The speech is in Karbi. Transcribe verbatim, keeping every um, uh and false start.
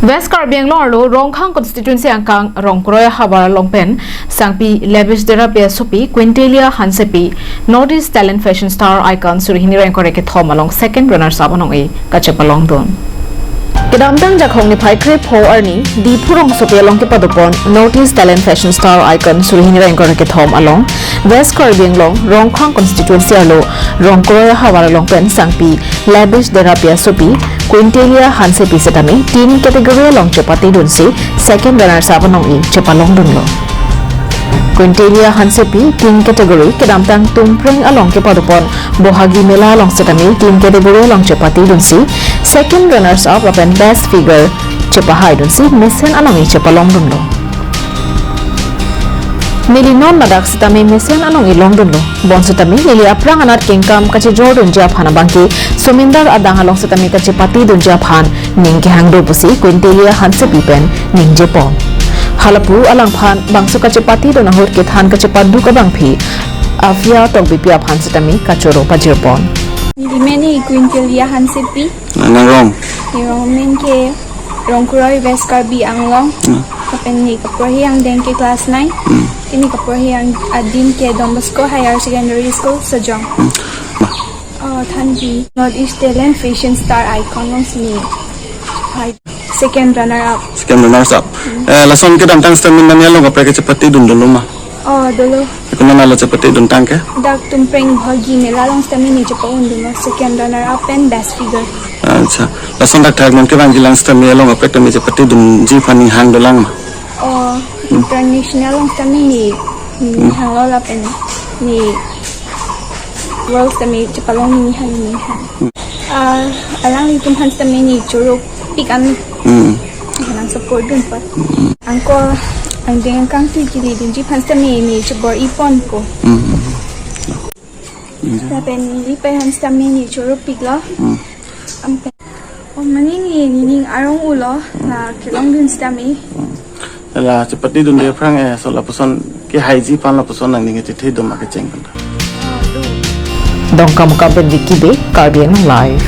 West Karbi Anglong arlo Rongkhang constituency angkang Rongkroi ahavar along pen sangpi Lavish Derapi asopi Quintelia Hansepi North East Talent Fashion Star Icon suri hini ra ingkoi ra kethom along second runners up anong-e kachepalongdun. Kedamtang Jakhong niphai krepho arni Diphu rongsopi along kepadopon North East Talent Fashion Star Icon suri hini ra ingkoi ra kethom along West Karbi Anglong Rongkhang constituency arlo Rongkroi ahavar along pen sangpi Lavish Derapi asopi Quintelia Hansepi setame teen category along chepatedunsi second runners up anong-e chepalongdunlo. Quintelia Hansepi teen category kedamtang Tumpreng along kepadopon Bohagi Mela along setame teen category along chepatedunsi second runners up lapen best figure chepahaidunsi mesen anong-e chepalongdunlo. Neli non ladak setame mesen anong-e longdunlo. Bonsitame neli aphrang anat kengkam kachejordunji aphan abangke somindar adang along setame kachepatedunji aphan ning kehang do pusi Quintelia Hansepi pen ningjepon. Halapu alangphan bangso kachepatedun ahut kethan kachepaduk abangpi Afia Tokbipi aphan setame kachoro pajirpon. Neli men ke Quintelia Hansepi. Nang rong? Neli rong men ke Rongkroi, West Karbi Anglong. Hmm. Lapen neli kaporhi angdeng ke class nine. Hmm. Neli kaporhi ang adin ke Don Bosco Higher Secondary School, Sejong. Hmm. Ma. Oh, thanji. North East Talent Fashion Star Icon alongsi neli hai second runner up. Second runners up. Hmm. Eh, lason kedamtang setame nangli along kaprek kachepatedun dolo ma? Oh, dolo. Konat konat along chepateduntang ke? Dak Tumpreng Bohagi Mela along setame neli chepalongdunlo second runner up and best figure. Acha. Lason dak thak non kevangjilang setame along kaprek tame chepatedunji aphan ning hang dolang ma? Oh, international along setame neli, neli Hmm. hanglo lapen neli world setame chepalong neli hang neli hang. Hmm. Ah, alanglitum aphan setame neli choro pik an. Hmm. Nang support dun pat. Hmm. Angko angdeng angkang tu chili dunji aphan setame neli chebor-iponpo. Hmm. Lapen neli pei aphan setame neli choro piklo. Hmm. Ampe. Oh, mane neli nening arong ulo, la kelongdun setame. Hmm. La chepatedunde aphrang, eh, so lapuson kehaiji aphan lapuson nangning kachethedun ma kecheng pen ta. Dongkamukam pen Vicky Bey, Karbi Anglong Live.